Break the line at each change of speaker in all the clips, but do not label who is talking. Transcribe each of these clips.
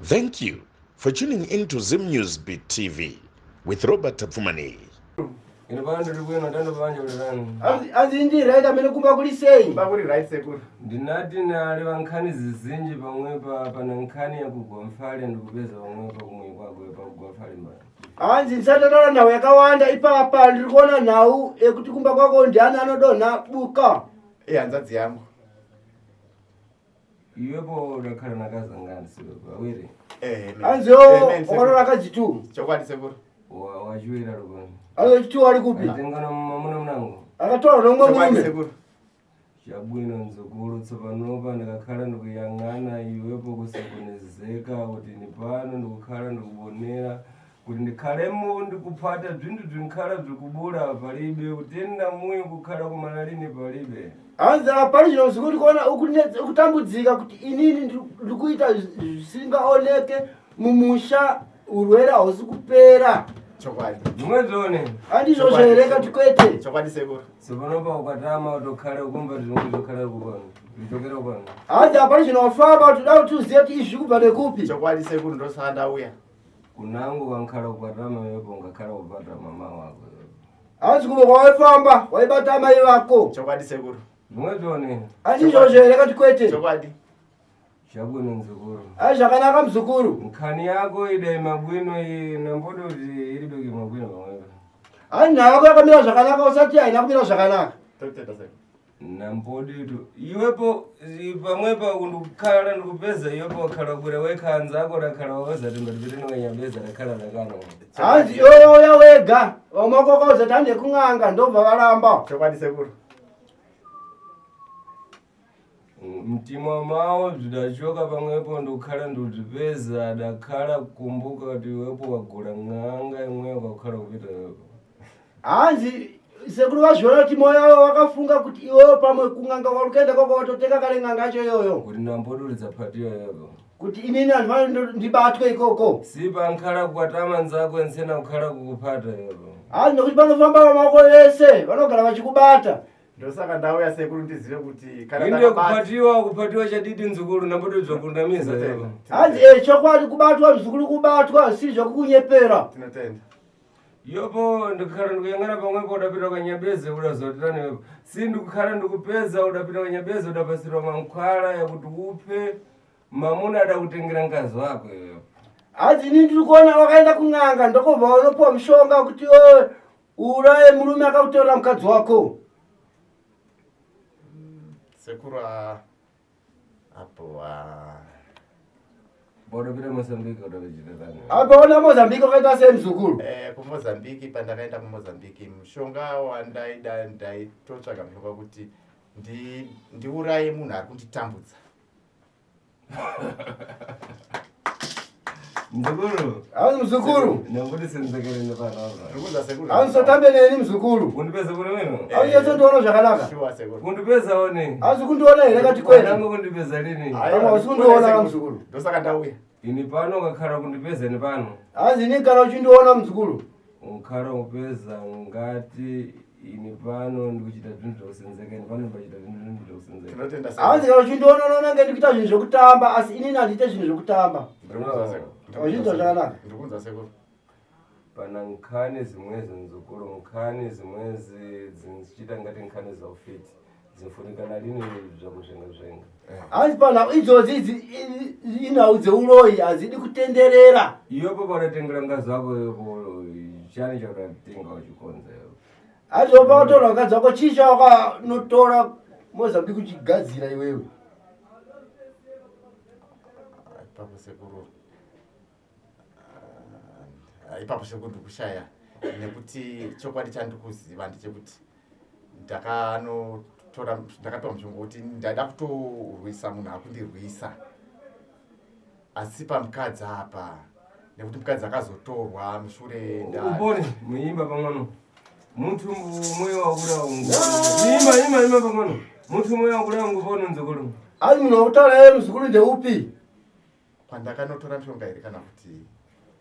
Thank you for tuning in to Zim News Beat TV with Robert Tapfumaneyi.
Ino pano ndiri bwino tandobanja kuti
Anzi anzi ndi right amene kumba kuli sei.
Kumba kuri right sekuru.
Ndinati naleva nkhani zizinji pamwepa pana nkhani yakugwa mfale ndikupeza pamwepa kumwe kwakwe pakugwa mfale mbani.
Hanzi ndisatataura nhau yakawanda ipapa ndiri kuona nhau yekuti kumba kwako ndiani anodonha buka.
Eh hanzvadzi yangu.
Iwepo udakhala nakazangani siwe pawiri.
Eh.
Hanzi yo wakatora akadzi tu.
Chokwadi sekuru.
Wachiwira rukoni.
Hanzi wechitu ari kupi?
Atengana mamuna munangu.
Akatora nomwe
Chokwadi
murume.
sekuru.
Chabwino nzukuru tsopanopa ndikakhala ndikuyang'ana iwepo kusokonezeka kuti ni pano ndikukhala ndikubonera kuti ndikhalemo ndikuphata bzinthu bzinkhala bzikubula palibe kutenda muyo kukhala kumalalini palibe.
Hanzi apari zvino zvikuri kuona ukutambudzika kuti inini ndikuita zvisingaoneke mumusha urwere hausi kupera.
Chokwadi.
Zvimwe zvone.
Handizvo here kati kwete.
Chokwadi sekuru.
Tsopanopa ukatama utokhale ukumva zvinonge zvokhala kupano. Zvichokera kupano.
Hanzi apari zvino wafamba toda kuti uzive kuti izvi kubva nekupi.
Chokwadi sekuru ndosaka ndauya.
Kunangu kankhala ukatama iwepo ungakhala upata mama wako.
Hanzi kumwe kwawaifamba waibata amai vako.
Chokwadi sekuru.
Zvimwe zvone.
Handizvozvo here kati kwete.
Chokwadi.
Chabwino mzukuru.
Ai zvakanaka mzukuru.
Nkhani yako idai mabwino iyi nambodo kuti ilibeke mabwino pamwepo.
Ai nhau yako yakamira zvakanaka usati haina kumira zvakanaka.
Totenda sekuru.
Namboditu iwepo pamwepa ndikukhala ndikupeza iwepo wakhala kubwera wekha anzako dakhala waweza timbati piteni dakhala dakano.
Hanzi iwe wauya wega vamwe vako wakauza kuti hande kun'anga ndobva varamba.
Chokwadi sekuru.
Mtima mawo zvidachoka pamwepo ndikukhala ndikuzvipeza adakhala kukumbuka kuti iwepo wagula ng'anga imweyo kwakukhala kupita iwepo.
Hanzi sekuru vazviona kuti moyo wavo wakafunga kuti iwewe pamwe kun'anga kwauri kuenda kwako watotenga kare n'anga yacho iyoyo.
Kuti ndamboduridza phatiyo iwepo.
Kuti inini handifaniri ndibatwe ikoko.
Si pankhala kukwatama nzako nsena kukhala kukuphata iwepo.
Hanzi nokuti panofamba vamako vese vanogara vachikubata.
Ndosaka ndauya sekuru ndizive kuti kana
Inde
ndakabata.
kupatiwa kupatiwa chadidi nzukuru ndambodudzwa kundamiza iwepo.
Hanzi eh chokwadi kubatwa mzukuru kubatwa si zvekukunyepera.
Tinotenda.
Yopo ndikukhala ndikuyang'ana pamwepo udapita kanyabeze udazotirani wepo. Si ndikukhala ndikupeza udapita kanyabeze udapasirwa mankhwala yakuti uphe mamuna adakutengera mkazi wako iwepo.
Hanzi ini ndiri kuona wakaenda kun'anga ndokobva wanopiwa mushonga kuti iwewe uuraye murume akakutorera mukadzi wako.
Sekuru ah, apo ah.
Bodopita Mozambique udapita
Apa ona Mozambique wakaita sei mzukuru?
Eh, kuMozambique pandakaenda kuMozambique mushonga wandaida ndaitotsvaga mushonga kuti ndiuraye munhu ari kunditambudza.
Mzukuru.
Hazi mzukuru.
Nekuti senzekere nepano.
Ndikuza sekuru.
Hazi sotambe neni mzukuru.
Kundipeza kune wenu?
Hazi yese ndiona zvakanaka.
Shuwa sekuru.
Kundipeza one.
Hazi kundiona here kati kwete.
Wanangu kundipeza lini?
Pamwe hausi kundiona ka mzukuru.
Ndosaka ndauya.
Ini pano ukakhala kundipeza ini pano.
Hazi ini kana uchindiona mzukuru.
Ukhala upeza ngati ini pano ndikuchita zvinhu zvekusenzeka ini pano ndipachita zvinhu zvekusenzeka.
Tinotenda sekuru.
Hazi kana uchindiona unoona nge ndikuita zvinhu zvekutamba asi inini handiite zvinhu zvekutamba. Uchinzwa zvakanaka.
Ndikunzwa sekuru.
Pana nkhani zimwezi mzukuru nkhani zimwezi dzinchiita ngati nkhani za ufiti dzinfunikana lini zvakuzvenga zvenga.
Hanzi panhau idzodzi idzi inhau dzeuroyi hadzidi kutenderera.
Iyopo paudatengera mukadzi wako iyopo chani chaudatenga uchikonza iyopo.
Hanzi pakatorwa mukadzi wako chii chawakanotora Mozambique uchigadzira iwewe.
Ipapo sekuru. Ipapo sekuru ndikushaya nekuti chokwadi chandikuziva ndechekuti ndakanotora ndakapiwa mushonga kuti ndaida kutorwisa munhu akundirwisa asi pamukadzi apa nekuti mukadzi akazotorwa mushure
upone muimba pamwano mutu mumwe wakura ungu imba imba imba pamwano mutu mumwe wakura ungu pone nzukuru
Asi munhu wakutaura iye muzukuru ndeupi?
Pandakanotora mishonga here kana kuti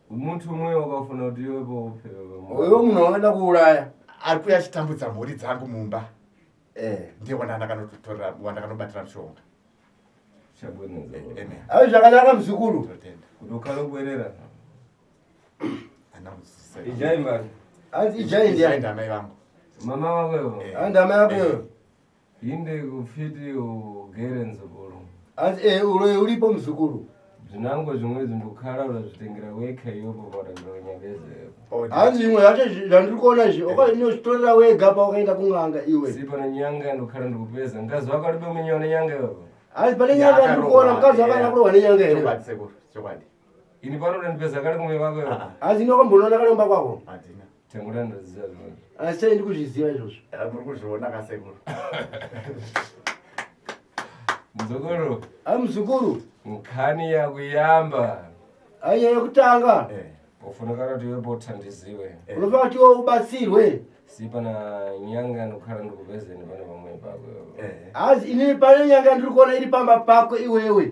Mutu umwe wakafuna kuti iwepo ufe.
Uyo munhu wakaenda kuuraya.
Ari kuya achitambudza mhuri dzangu mumba.
Eh.
Ndiye wandakanotora wandakanobatira mishonga.
Chabwino nzukuru.
Amen.
Ayo zvakanaka muzukuru.
Totenda.
Kuti ukhale ubwerera.
Handina kunzwisisa.
Ijai mani.
Hanzi ijai
Ijai
ndiani?
ndamai vangu.
Mama wako
Eh.
Hanzi amai yako iyoyo.
Inde kufiti ugere nzukuru.
Hanzi eh uroyi uripo muzukuru.
Zvinango zvimwe zvindokhala unazvitengera weka iyopo paudambira kunyambeze.
Oh,
Hanzi zvimwe zvacho zvandiri kuona izvi ukainozvitorera wega pawakaenda kun'anga iwe.
Sipo nenyanga ndokhala ndikupeza. Mkazi wako alibe munyewa nenyanga iyopo.
Hanzi pane nyanga yandiri kuona mukadzi wako haana kurohwa nenyanga here?
Chokwadi sekuru, chokwadi.
Ini pano unandipeza kale kumwe kwako iyopo.
Hanzi ini wakambonoona kale kumba kwako?
Handina.
Tangura ndoziva zvimwe.
Asi sei ndikuzviziva izvozvo?
Eh, Muri kuzviona kasekuru.
Muzukuru,
Ayi muzukuru,
nkhani yakuyamba.
ayi nyaya yekutanga
Eh.
Ufunikana kuti iwepo uthandiziwe.
unofanira kuti iwe ubatsirwe.
Sipa na nyanga ndokhala ndikupezeni pano pamwe pako iyopo.
Eh.
Hanzi inini pane nyanga yandiri kuona iri pamba pako iwewe.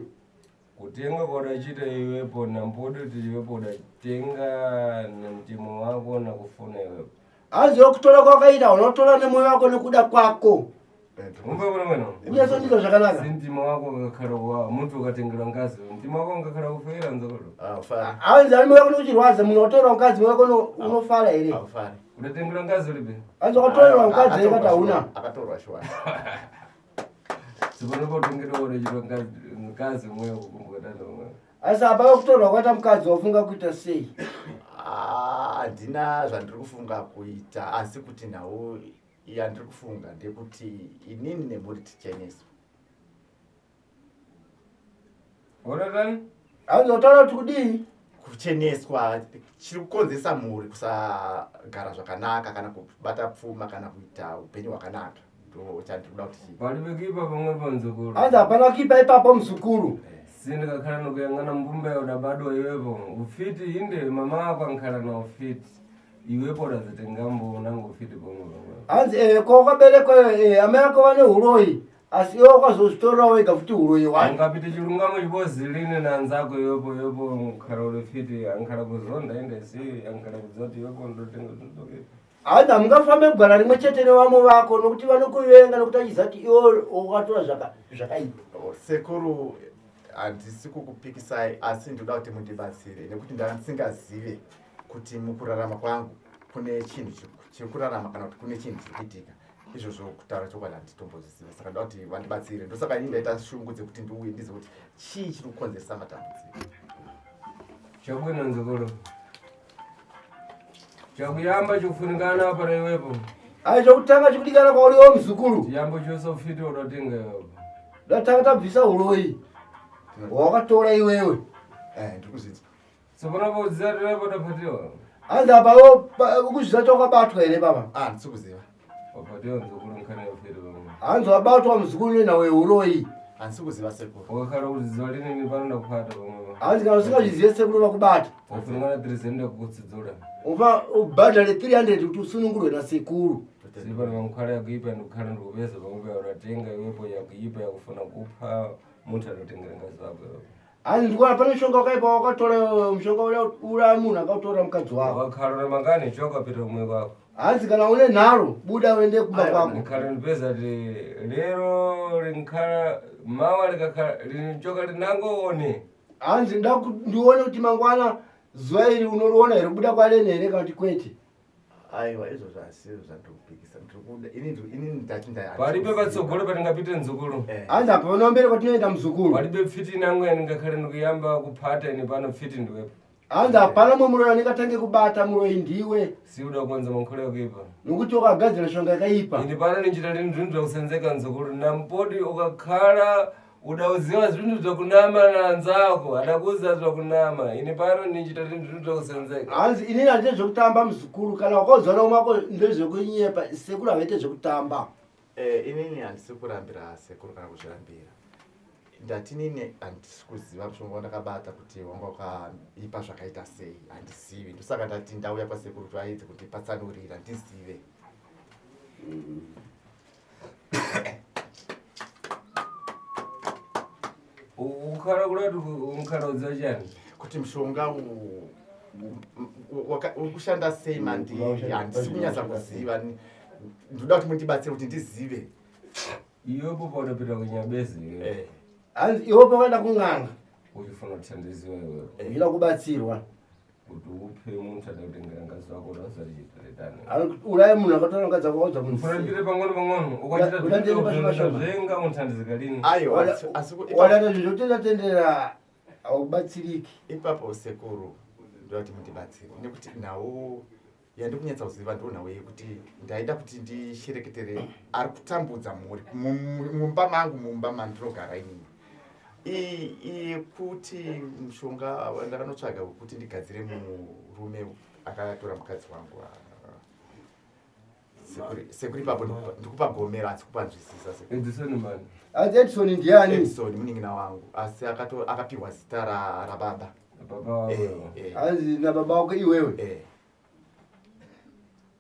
Kutenga kwaudachita iwepo nambodo kuti iwepo udatenga nemutemo wako nakufuna iwepo.
Hanzi wekutora kwawakaita unotora nemwoyo wako nekuda kwako.
Eh,
Umva kuno mweno?
Unyatsondizwa zvakanaka.
Si mtima wako ungakhala wa munthu ukatengerwa ngazi mtima wako ungakhala kufera nzokolo.
Haufari.
Hanzi ani mwoyo wako uchirwadza munhu watorwa mukadzi mwoyo wako unofara here?
Haufari.
Udatengerwa ngazi ulibe.
Hanzi wakatorerwa mukadzi here kati hauna?
Akatorwa shuwa.
Sipanopa utengerwa udachitwa ngazi ngazi mwoyo kukumbuka tando mwoyo.
Asi apa wekutorwa kwaita mukadzi wafunga kuita sei?
Ah, handina zvandiri kufunga kuita asi kuti nhau yandiri kufunga ndekuti inini nemhuri ticheneswe.
Unatani?
Hanzi wataura kuti kudii?
Kucheneswa chiri kukonzesa mhuri kusagara zvakanaka kana kubata pfuma kana kuita upenyu hwakanaka ndo chandiri kuda kuti
Palibe kuipa pamwepo nzukuru.
Hanzi hapana kuipa ipapo muzukuru.
Sindikakhala nokuyang'ana mbumba udabadwa iwepo. Ufiti inde mama wako ankhala na ufiti. Iwepo udazitenga mbu unango ufiti pomwe pamwepo.
Hanzi eh, ko wakaberekwa eh, amai ako vane uroyi asi iwe wakazozvitorera wega futi uroyi wacho.
Ungapite chilungamo chipozi line na anzako iwepo iwepo nkhala uli fiti ankhala kuzonda inde si ankhala kudzoti iwepo ndotenga zvindoke.
Hanzi hamungafambe kugara rimwe chete nevamwe vako nokuti vanokuvenga nokuti achiziva kuti iwe wakatora zvakaipa.
Oh, sekuru handisi kukupikisai asi ndinoda kuti mundibatsire nekuti ndandisingazive kuti mukurarama kwangu kune chinhu chiri kurarama kana kuti kune chinhu chiri kuitika izvozvo kutaura chokwadi handitombozviziva saka ndoda kuti vandibatsire ndosaka ini ndaita shungu dzekuti ndiuye ndizive kuti chii chiri kukonzeresa matambudziko.
Chabwino nzukuru. Chakuyamba chikufunikana pana iwepo.
Ayi chokutanga chikudikana kwauriwo muzukuru.
Chiyambo chose ufiti udatenga iwepo.
Ndatanga tabvisa uroyi hwawakatora iwewe.
Eh, ndiri kuzvinzwa.
Tsopanopo udziza kuti iwepo udapatiwa.
Hanzi apa iwe ukuzviziva kuti wakabatwa here baba?
Ah, handisi kuziva.
Wapatiwa nzukuru nkhani ya ufiti pamwe.
Hanzi wabatwa muzukuru nenhau yeuroyi.
Handisi kuziva sekuru.
Wakakhala kuziva lini ni pano ndakupata pamwe.
Hanzi kana usingazvizive sekuru vakubata.
Wafunikana 300 kukutsudzula.
Ufa ubhadhare 300 kuti usunungurwe nasekuru.
Sipano mankhwala yakuipa ndikukhala ndikupeza pamwe udatenga iwepo yakuipa yakufuna kupha munthu adotengera ngazi wako iwepo.
Hanzi ndikuona pane mushonga wakaipa wakatora iwewe, mushonga ura munhu akautora mukadzi wako.
Wakhala una makani choka pita kumwe kwako.
Hanzi kana une nharo buda uende kumba kwako.
Ndikhala ndipeza ti lero linkhala mawa likakhala linichoka linangoone.
Hanzi ndione kuti mangwana zuva iri unoriona here kubuda kwarene here kana kuti kwete.
Aiwa izvozvo hasizvo zvandiri kupikisa ndiri kuda ini ndati
Palibe patsogolo patingapite nzukuru.
Eh.
Hanzi apa pano mberi kwatinoenda muzukuru.
Palibe pfiti inango yandingakhale ndikuyamba kuphata ine pano pfiti ndiwepo.
Hanzi hapana mumwe muroyi andingatange kubata muroyi ndiwe.
Si udakonza mankhwala yakuipa.
Nokuti wakagadzira shonga yakaipa.
Ine pano ninjira lini zvinhu zvakusenzeka nzukuru nampodi ukakhala udauziwa zvinhu zvakunama nanzako adakuza zvakunama ine pano ninjira lini zvinhu zvakusenzeka.
Hanzi inini handite zvekutamba muzukuru kana wakaudzwa naumwe wako ndezvekunyepa sekuru havaite zvekutamba.
Eh, inini handisi kurambira sekuru kana kuzvirambira. Ndati inini handisi kuziva mushonga wandakabata kuti wanga wakaipa zvakaita sei handizivi ndosaka ndati ndauya kwasekuru kuti vaedze kundipatsanurira ndizive.
Ukhala kulati ukhala udziwa chani?
Kuti mushonga uri kushanda sei mandiri handisi kunyatsa kuziva ndoda kuti mundibatsire kuti ndizive.
Iwepo paudapinda kunyabezi
Eh.
Hanzi iwe pakaenda kun'anga
Uchifuna kuthandiziwa iwewe.
uchida kubatsirwa.
Kuti uphe munthu ada kutengera ngazi wako udazalichitaletani.
Uraye munhu akatora mukadzi wako waudza munhu.
Ufuna pang'ono pang'ono ukachita
Ulandele pashoma.
zvenga unthandizika lini.
Aiwa, asi
Wadata zvinhu zvotendatendera haubatsiriki.
Ipapo sekuru, ndoda kuti mundibatsire nekuti nhau yandikunyatsa kuziva ndo nhau yekuti ndaida kuti ndishereketere ari kutambudza mhuri mumba mangu, mumba mandinogara inini. Yekuti mushonga ndakanotsvaga wekuti ndigadzire murume akatora mukadzi wangu. Sekuru, ipapo ndikupa gomero, asi kupanzwisisa, sekuru.
Edison mani.
Hanzi Edison ndiani?
Edison munin'ina wangu, asi akapiwa zita rababa.
Baba wako.
Hanzi nababa wako iwewe.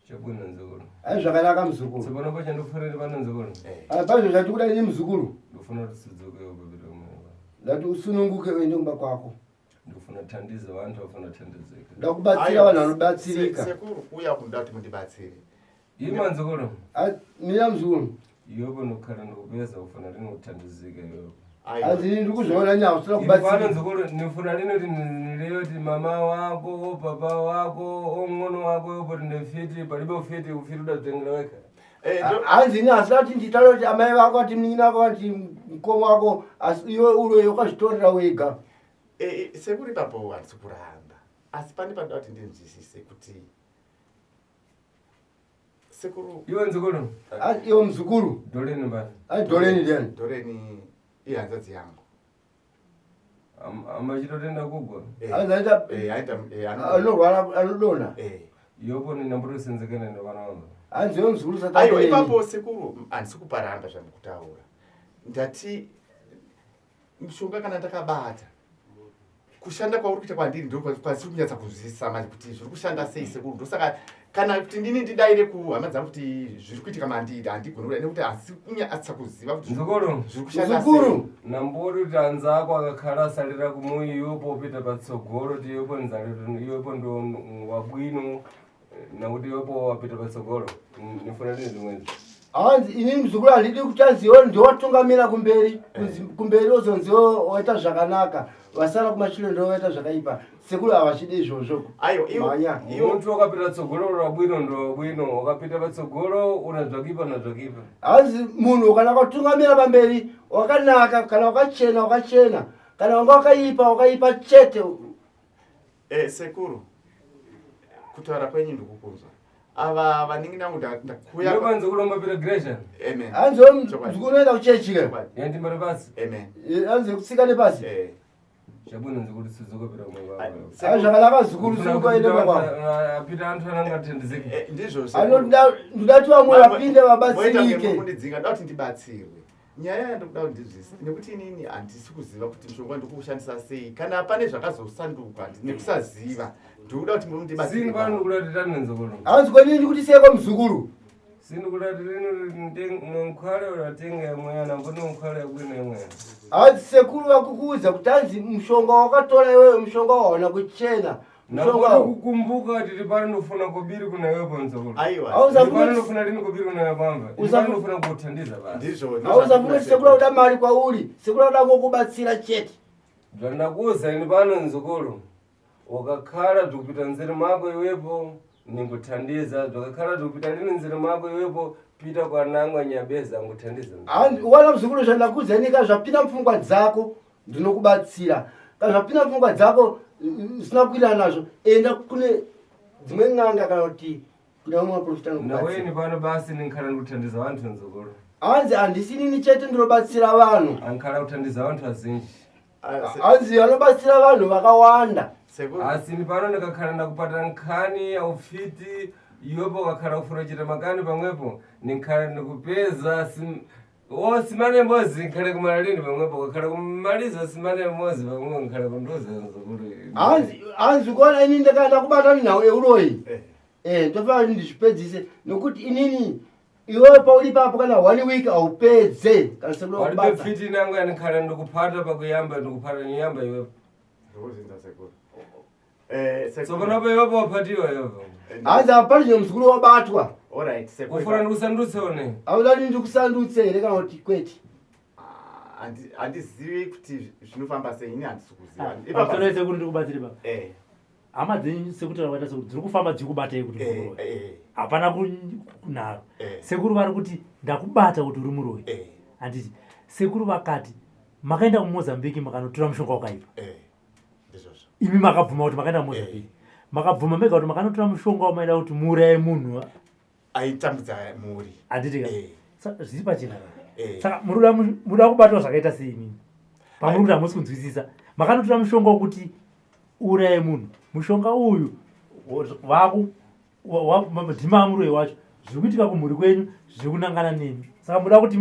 Chabwino nzukuru.
Hanzi zvakanaka muzukuru.
Tsopano pacho ndofanira pano nzukuru.
Pazvo zvatikuda ini muzukuru.
Ndofuna kuti sudzuke upapita kumwe.
Ndati usununguke uende kumba kwako.
Ndofuna kuthandiza vantu vafuna kuthandizika.
Ndakubatsira
Aiwa,
vanhu vanobatsirika.
Sekuru, kuuya kunoda kuti mundibatsire.
Ima nzukuru.
Mira muzukuru.
Iwepo ndokukhala ndikupeza ufuna lini kuthandizika iwepo.
Aiwa.
Hanzi ini ndikuzviona nyaya usina
Ipano
kubatsirika.
nzukuru nifuna lini kuti nileyo kuti mama wako, papa wako, ong'ono wako iwepo ndinefiti palibe ufiti, ufiti udazitengera wekha.
Hanzi ini hasina kuti nditaure kuti amai vako ati munin'ina wako ati mukoma wako, asi iwe uroyi wakazvitorera wega.
Sekuru, ipapo handisi kuramba, asi pane panoda kuti ndinzwisise kuti sekuru.
Iwe nzukuru.
Hanzi iwe muzukuru.
Doleni mbani.
Hanzi Doleni ndiani?
Doreni ihanzadzi yangu.
Amachitotenda kugwa.
Hanzi aita anorwara anodonha.
Iwepo ninambotosenzekana nevana vangu.
Hanzi iwe muzukuru
Aiwa,
satambeni.
ipapo sekuru handisi kuparamba zvamukutaura. Ndati mushonga kana ndakabata, kushanda kwauri kuita kwandiri ndo kwasiri kunyatsa kunzwisisa manje kuti zviri kushanda sei, sekuru. Ndosaka kana kuti ndini ndidaire kuhama dzangu kuti zviri kuitika mandiri, handigoni kudai nekuti hasi kunyatsa kuziva kuti
Nzukuru.
zviri kushanda sei.
Muzukuru.
Nambori kuti anza ako akakhala asalira kumuyi iwepo upita patsogolo ti iwepo nzaliro iwepo ndo wabwino nakuti iwepo wapita patsogolo. Nifuna lini zimwezi.
Hanzi ini muzukuru handidi kuti anzi iwe ndowatungamira kumberi, kumberi ozonzi iwe waita zvakanaka, vasara kumashure ndo vaita zvakaipa. Sekuru havachidi izvozvo.
Aiwa,
Mhanya.
Munthu wakapita patsogolo wabwino ndo wabwino, wakapita patsogolo una zvakipa na zvakipa.
Hanzi munhu kana wakatungamira pamberi wakanaka, kana wakachena wakachena, kana wanga wakaipa wakaipa chete.
Sekuru, kutaura kwenyu ndikukunzwa. Ava vanin'ina vangu ndakuya.
Iwepo nzukuru umbapita gresha.
Amen.
Hanzi iwe
Chokwadi.
muzukuru unoenda kuchechi ke?
Chokwadi.
Yandimbari pasi.
Amen.
Hanzi kutsika nepasi.
Chabwino nzukuru, sidzuka pita kumwe kwako.
Hanzi zvakanaka zukuru, sununguka uende kumba kwako.
Apita anthu anangathandizike.
Ndizvo sekuru.
Anoda ndodati vamwe vapinde vabatsirike.
Kundidzinga, ndoda kuti ndibatsirwe. Nyaya yandokuda kuti ndizvise nekuti inini handisi kuziva kuti mushonga ndikuushandisa sei, kana pane zvakazosanduka nekusaziva, ndikuda kuti mundibatsire.
Sini pano ndikuda kuti tani nzukuru.
Hanzi kwenini ndikuti seko muzukuru.
Sindikuda kuti lini mwenkhwale ulatenga imwena mboni nkhwale yabwino imwena.
Hanzi sekuru vakukuudza kuti hanzi mushonga wakatora iwewe mushonga waona kuchena mushonga.
Namboni kukumbuka kuti tipano ndofuna kobiri kuna iwepo nzukuru.
Aiwa.
Auza
Tipano ndofuna lini kobiri kuna iwepo amva. Tipano ndofuna kuthandiza basi.
Ndizvo.
Hausafunga kuti sekuru akuda mari kwauri, sekuru akuda ngokubatsira chete.
Zvandakuuza ini pano nzukuru, wakakhala bzikupita nzeri mako iwepo ninguthandiza, bzakakhala bzikupita lini nzeri mako iwepo, pita kwanangwa nyabeza nguthandiza.
Hanzi wana muzukuru, zvandakuudza ini, kana zvapinda mupfungwa dzako ndinokubatsira, kana zvapinda mupfungwa dzako usina kuwirirana nazvo, enda kune dzimwe n'anga kana kuti kune vamwe vaprofita
Naweni
anokubatsira.
pano basi ninkhala ndikuthandiza vanthu nzukuru.
Hanzi handisinini chete ndinobatsira vanhu.
Ankhala kuthandiza vanthu azinji.
Hanzi vanobatsira vanhu vakawanda.
Sekuru.
Asi ni pano ndikakhala ndakupata nkhani ya ufiti, iwepo ukakhala kufuna kuchita makani pamwepo ninkhala ndikupeza o simane mbozi nkhale kumala lini pamwepo ukakhala kumaliza simane mbozi pamwepo nkhale kunduza nzukuru.
Hanzi kuona inini ndakaenda kubatana nhau euroyi, ndofanira kuti ndizvipedzise nokuti inini iwewe pauri ipapo kana one week haupedze kana sekuru
Palibe
wakubata.
pfiti nangu yanikhala ndikuphata pakuyamba ndikuphata niyamba iwepo.
Ndikuzinza sekuru. Sekuru.
Tsopanopo iwepo waphatiwa iwepo.
Hanzi hapana chino muzukuru wabatwa.
Alright, sekuru.
Ufuna ndikusandutse one.
Hauda kuti ndikusandutse here kana kuti kwete?
Handizivi kuti zvinofamba sei, ini handisi kuziva.
Pamusoro sekuru, ndikubatsire pa hama dzenyu, sekutaura kwaita sekuru, dziri kufamba dzikubatai kuti muri muroyi. Hapana kunharo. Sekuru vari kuti ndakubata kuti uri muroyi. Handiti sekuru vakati makaenda kuMozambique makanotora mushonga wakaipa?
Ndizvozvo.
Imi makabvuma kuti makaenda kuMozambique, makabvuma mega kuti makanotora mushonga wamaida kuti muuraye munhu
aitambudza mhuri.
Handiti ka?
Eh.
Zviri pachena ka?
Eh.
Saka munoda kubatwa zvakaita sei imimi pamuri kuti hamusi kunzwisisa? Makanotora mushonga wekuti uraye munhu. Mushonga uyu vaku dhima muroyi wacho, zviri kuitika kumhuri kwenyu zviri kunangana nemi. Saka muda kuti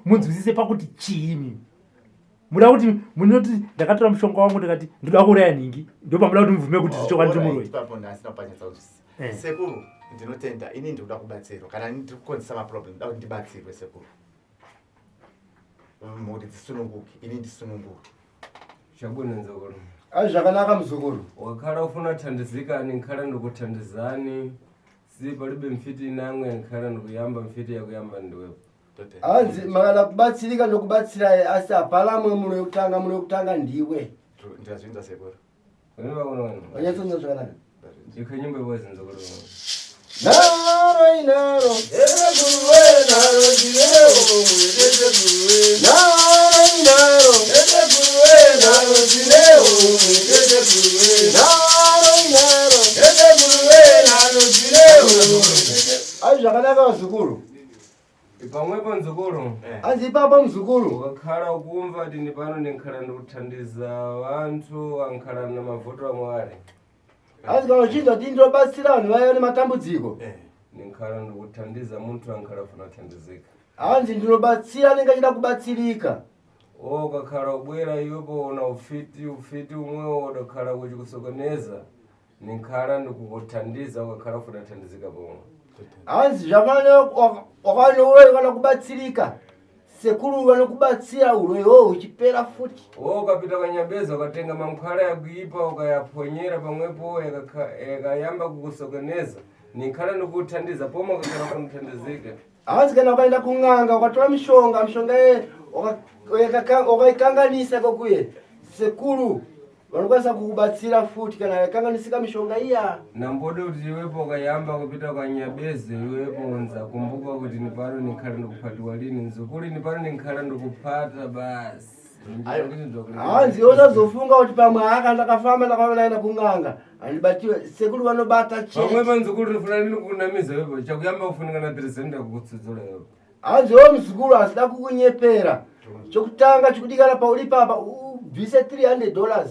munzwisise pakuti chii imimi? Muda kuti munoti ndakatora mushonga wangu ndikati ndoda kuuraya nhingi, ndo pamuda kuti mubvume kuti zvichokwadi ndiri muroyi?
Ipapo ndasina kupanyatsa kunzwisisa.
Eh.
Sekuru, ndinotenda. Ini ndikuda kubatsirwa. Kana ini ndiri kukonzesa maproblem, ndoda kuti ndibatsirwe, sekuru, mhuri dzisununguke, ini ndisununguke.
Chabwino, nzukuru.
Ai, zvakanaka, muzukuru.
Wakhala ufuna thandizikani, nkhala ndikuthandizani. Si palibe mfiti inamwe nkhala ndikuyamba mfiti yakuyamba ndiwepo.
Totenda.
Hanzi makada kubatsirika ndokubatsirai, asi hapana mwe muno yekutanga, muno yekutanga ndiwe.
Ndazvinzwa, sekuru.
Unovaona?
Wanyatsonzwa zvakanaka.
Ndazvinzwa.
Ikho nyimbo ibozi, nzukuru.
Naro inaro, naro inaro, naro inaro. Ai, zvakanaka, vazukuru.
Pamwepo, nzukuru.
Hanzi ipapo, muzukuru.
Ukakhala ukumva kuti ndi pano ndinkhala ndikuthandiza vanthu ankhala na mavuto amwe ali.
Hanzi kana uchinzwa kuti ndinobatsira vanhu vaya nematambudziko.
Ndinkhala ndikuthandiza munthu ankhala afuna kuthandizika.
Hanzi ndinobatsira anenge achida kubatsirika.
O ukakhala ubwera iwepo una ufiti, ufiti umwewo udakhala kuchikusokoneza, ninkhala ndikukuthandiza ukakhala ufuna kuthandizika pomwe.
Hanzi zvafanana wakanowe kana kubatsirika, sekuru vanokubatsira uroyiwo huchipera futi.
Wo ukapita kanyabeza ukatenga mankhwala yakuipa ukayaponyera pamwepo yakayamba kukusokoneza, ninkhala ndikukuthandiza pomwe ukakhala ufuna kuthandizika.
Hanzi kana ukaenda kun'anga ukatora mishonga, mishonga ye wakaikanganisa kokuye, sekuru vanokwanisa kukubatsira futi kana yakanganisika mishonga iya.
Nambode kuti iwepo ukayamba kupita kwanyabeze iwepo unzakumbuka kuti nipano ninkhala ndikuphatiwa lini, nzukulu, nipano ninkhala ndikuphata basi.
Hanzi usazofunga kuti pamwe haka ndakafamba ndakafamba ndaenda kun'anga handibatiwe, sekuru vanobata
Pamwe
chete.
panzukulu, ndifuna lini kukunamiza iwepo, chakuyamba kufunika na 3 kukutsudzula iwepo.
Hanzi wo muzukuru asida kukunyepera, chokutanga chikudikana pauri papa ubvise $300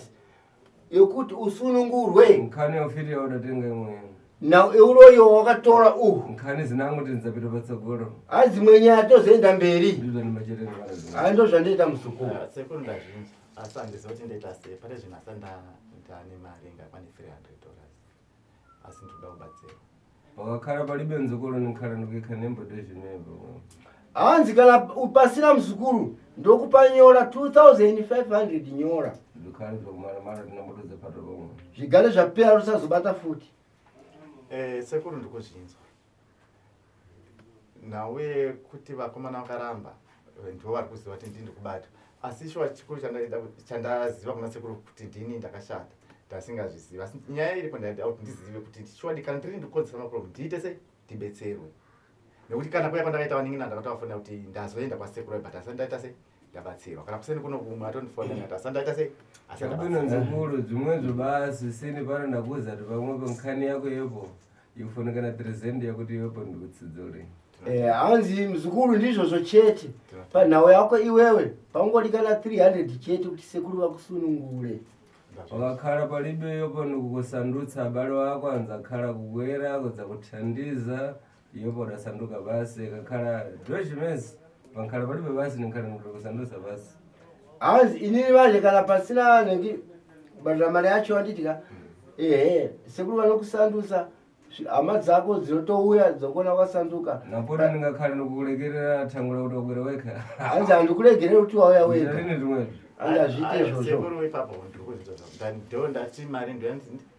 yokuti usunungurwe.
Nkhani yaufiti yaudatenga imwe.
Na uroyiwo wakatora uhu.
Nkhani zinangu tinzapita patsogolo.
Hanzi imwe nyaya tozoenda mberi.
Ndizvo ndimachete.
Hai, ndo zvandoita, muzukuru.
Ah, sekuru, ndazvinzwa, asi handiziva kuti ndoita sei. Pane zvinhu asi ndane mari ingakwane $300, asi ndikuda kubatsirwa.
Pakakhala palibe, nzukulu, ninkhala ndikuyikha nembodo zvimepo.
Hanzi kana pasina, muzukuru, ndokupa nyora 2500 nyora.
Zvikhale zvakumaramara tinambodo dzapata pamwe.
Zvigare zvapera, usazobata futi.
Sekuru, ndikuzvinzwa. Nhau yekuti vakomana vakaramba, ndivo vari kuziva kuti ndini ndikubata, asi shuwa chikuru chandaziva kuna sekuru kuti ndini ndakashata ndasingazviziva. Asi nyaya iripo, ndaida kuti ndizive kuti shuwa kana ndiri ndikukonzesa maproblem, ndiite sei ndibetserwe, nekuti kana kuya kwandakaita vanin'ina ndakatovafonera kuti ndazoenda kwasekuru, but asati ndaita sei ndabatsirwa. Kana kuseni kuno kumwe atondifonera kuti asati ndaita sei asi
Chabwino,
ndabatsirwa.
nzukulu, dzimwedzo basi sini pano ndakuudza kuti pamwepo nkhani yako yepo ikufunikana 300 yakuti iwepo ndikutsudzule.
Hanzi muzukuru, ndizvozvo chete panhau yako iwewe, pangodikana 300 chete kuti sekuru vakusunungure.
Wakakhala palibe yopo ndikukusandutsa, abale wako anzakhala kubwera kudzakuthandiza yopo udasanduka basi, kakhala documents pankhala palibe basi ninkhala ndikukusandutsa basi.
Hanzi inini manje kana pasina nengi kubhadhara mari yacho, anditika ehe, sekuru vanokusandusa, hama dzako dzinotouya dzokuona wasanduka.
Napota ndingakhale ndikukulekerera thangula kuti wabwera wekha.
Hanzi handikuregereri kuti wauya wega.
Ndalini zimwezo.
Hanzi hazviite
Aiwa,
izvozvo.
Sekuru, ipapo ndiri kuzvinzwa, ndo ndati mari ndo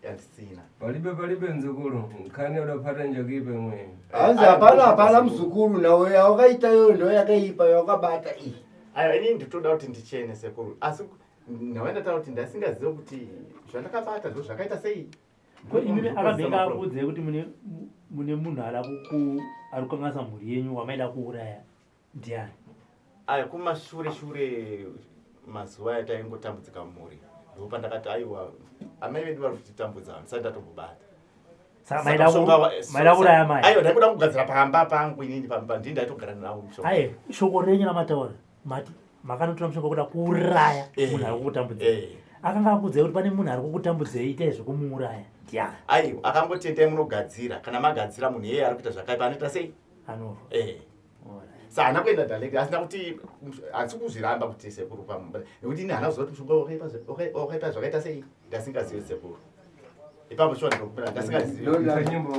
yandisina.
Palibe, palibe, nzukulu, nkhani udaphata njakuipa imwe.
Hanzi hapana, hapana, muzukuru, nhau yawakaita iyoyo ndo yakaipa yawakabata iyi.
Aiwa, inini nditoda kuti ndichene, sekuru, asi nhava ndataura kuti ndasingazive kuti zvandakabata ndo zvakaita sei.
Ko imimi akabhenga akuudzei kuti mune munhu ada ari kukanganisa mhuri yenyu wamaida kuuraya ndiani?
Aya, kumashure shure, mazuva aya taingotambudzika mumhuri, ndipo pandakati, aiwa, amai vedu vari kutitambudza, handisati ndatombobata.
Saka maida kuuraya mai?
Aiwa, ndaikuda kugadzira pamba pangu inini, pamba ndini ndaitogara navo mushonga.
Aye, shoko renyu ramataura, mati makanotora mushonga kuda kuuraya munhu ari kukutambudzei. Akanga akuudzai kuti pane munhu ari kukutambudzei, itai zvekumuuraya, ndiani?
Aiwa, akangoti endai munogadzira, kana magadzira, munhu iyeye ari kuita zvakaipa anoita sei?
Anofa.
Sa haana kuenda direct, asina kuti handisi kuzviramba kuti sekuru pamba, nekuti ini haana kuziva kuti mushonga wakaipa zvakaita sei, ndasingazivi, sekuru. Ipapo shuwa ndinokumbira, ndasingazivi.
Ita nyimbo.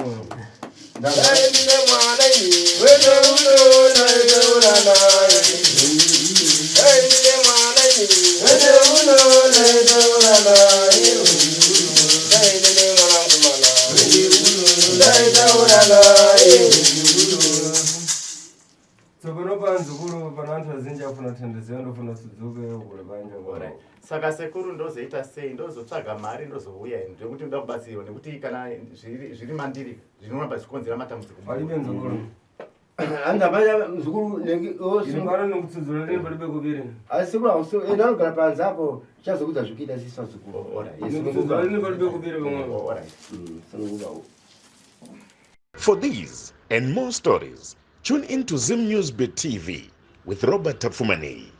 Dai ndine mwana ini, wene unoona itaura naye. Dai ndine mwana ini, wene unoona itaura naye. Dai ndine mwana mukomana, ndaitaura naye.
Tsopano panzukuru pana vantu vazhinji afuna kutendezera, ndofuna sudzuke kure panja.
Alright. Saka sekuru, ndozoita sei? Ndozotsvaga mari, ndozouya nekuti ndoda kubatsirwa, nekuti kana zviri mandiri zvinoramba zvichikonzera matambudziko.
Palibe, nzukuru.
Hanzi hapana, mzukuru.
Ini pano ndikutsudzura ndini, palibe kuviri.
Asi sekuru, hausi enda, anogara panze apo, chazokudza zvikuita sisa, zukuru.
Oh, alright.
Ndikutsudzura ndini, palibe kuviri pamwe.
Oh, alright.
Sununguka.
For these and more stories, tune in to Zim News Bit TV with Robert Tafumani.